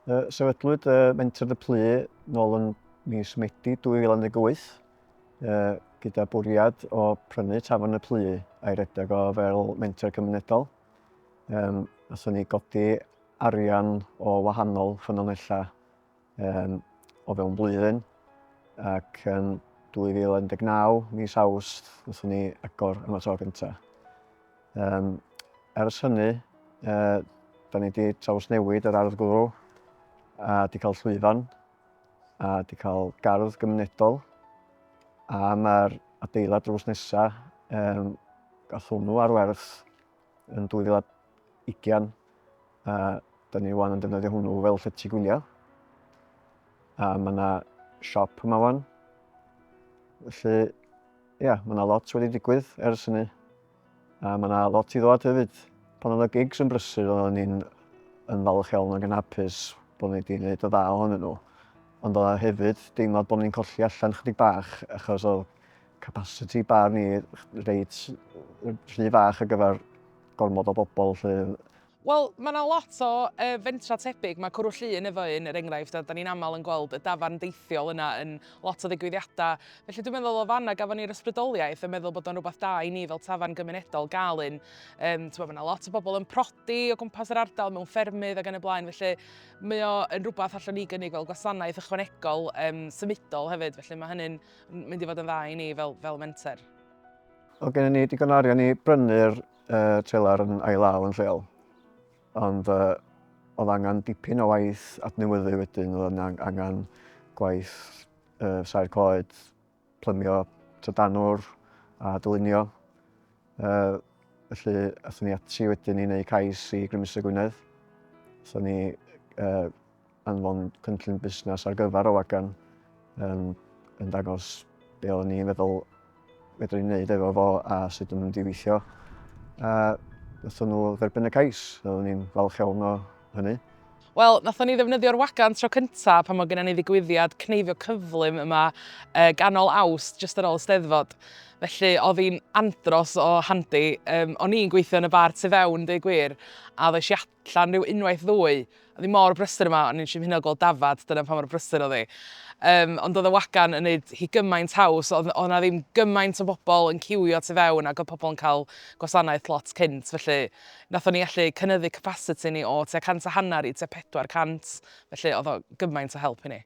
Sefydlwyd Menter y Plu nôl yn mis Medi 2018 gyda bwriad o prynu Tafarn y Plu a'i redeg o fel menter cymunedol. Um, Nathon ni godi arian o wahanol ffynonellau um, o fewn blwyddyn ac yn 2019, mis Awst, nathon ni agor am y tro gyntaf. Um, ers hynny, uh, da ni wedi trawsnewid yr ardd gwrw a wedi cael llwyfan a wedi cael gardd gymunedol a mae'r adeilad drws nesaf, um, gath hwnnw ar werth yn 2020 a da ni wan yn defnyddio hwnnw fel llety gwyliau. A mae yna siop yma wan. Felly, ia, mae yna lot wedi digwydd ers hynny. A mae yna lot i ddod hefyd. Pan oedd y gigs yn brysur, oedden ni'n yn falch iawn ac yn hapus bod ni wedi gwneud y dda ohonyn nhw. Ond oedd hefyd deimlad bod ni'n colli allan chydig bach, achos oedd capacity bar ni reit rhy fach ar gyfer gormod o bobl. Lle. Wel, mae yna lot o uh, fentra tebyg. Mae Cwrw Llun efo un, er enghraifft, a da ni'n aml yn gweld y dafarn deithiol yna yn lot o ddigwyddiadau. Felly dwi'n meddwl o fanna gafon ni'r ysbrydoliaeth yn meddwl bod o'n rhywbeth da i ni fel tafarn gymunedol gael un. Um, mae yna lot o bobl yn prodi o gwmpas yr ardal mewn ffermydd ac yn y blaen, felly mae o yn rhywbeth allwn ni gynnig fel gwasanaeth ychwanegol um, symudol hefyd, felly mae hynny'n mynd i fod yn dda i ni fel, fel menter. Oedd gennym ni digon o arian i brynu'r uh, trelar yn ail law yn lleol, ond uh, oedd angen dipyn o waith adnewyddu wedyn, oedd angen gwaith uh, saer coed, plymio trydanwr a dylunio. Uh, felly, athyn ni ati wedyn i wneud cais i Grymuso Gwynedd. Athyn ni uh, anfon cynllun busnes ar gyfer y wagan um, yn dangos be oedden ni'n meddwl fedrwn ni wneud efo fo a sut yn mynd i weithio. A wnaethon nhw dderbyn y cais, oedden ni'n falch iawn o hynny. Wel, nathon ni ddefnyddio'r wagan tro cynta pan oedd gennym ni ddigwyddiad cneifio cyflym yma uh, ganol Awst, jyst ar ôl y Steddfod. Felly, oedd hi'n andros o handi. Um, o'n i'n gweithio yn y bar tu fewn, dweud gwir, a ddoes i allan rhyw unwaith ddwy. Oedd hi mor brysur yma, o'n i'n eisiau hynod gweld dafad, dyna pa mor brysur oedd hi. Um, ond oedd y wagan yn neud hi gymaint haws, oedd, oedd na ddim gymaint o bobl yn ciwio tu fewn ac oedd pobl yn cael gwasanaeth lot cynt, felly nathon ni allu cynyddu capacity ni o tua 150 i tua 400, felly oedd o gymaint o help i ni.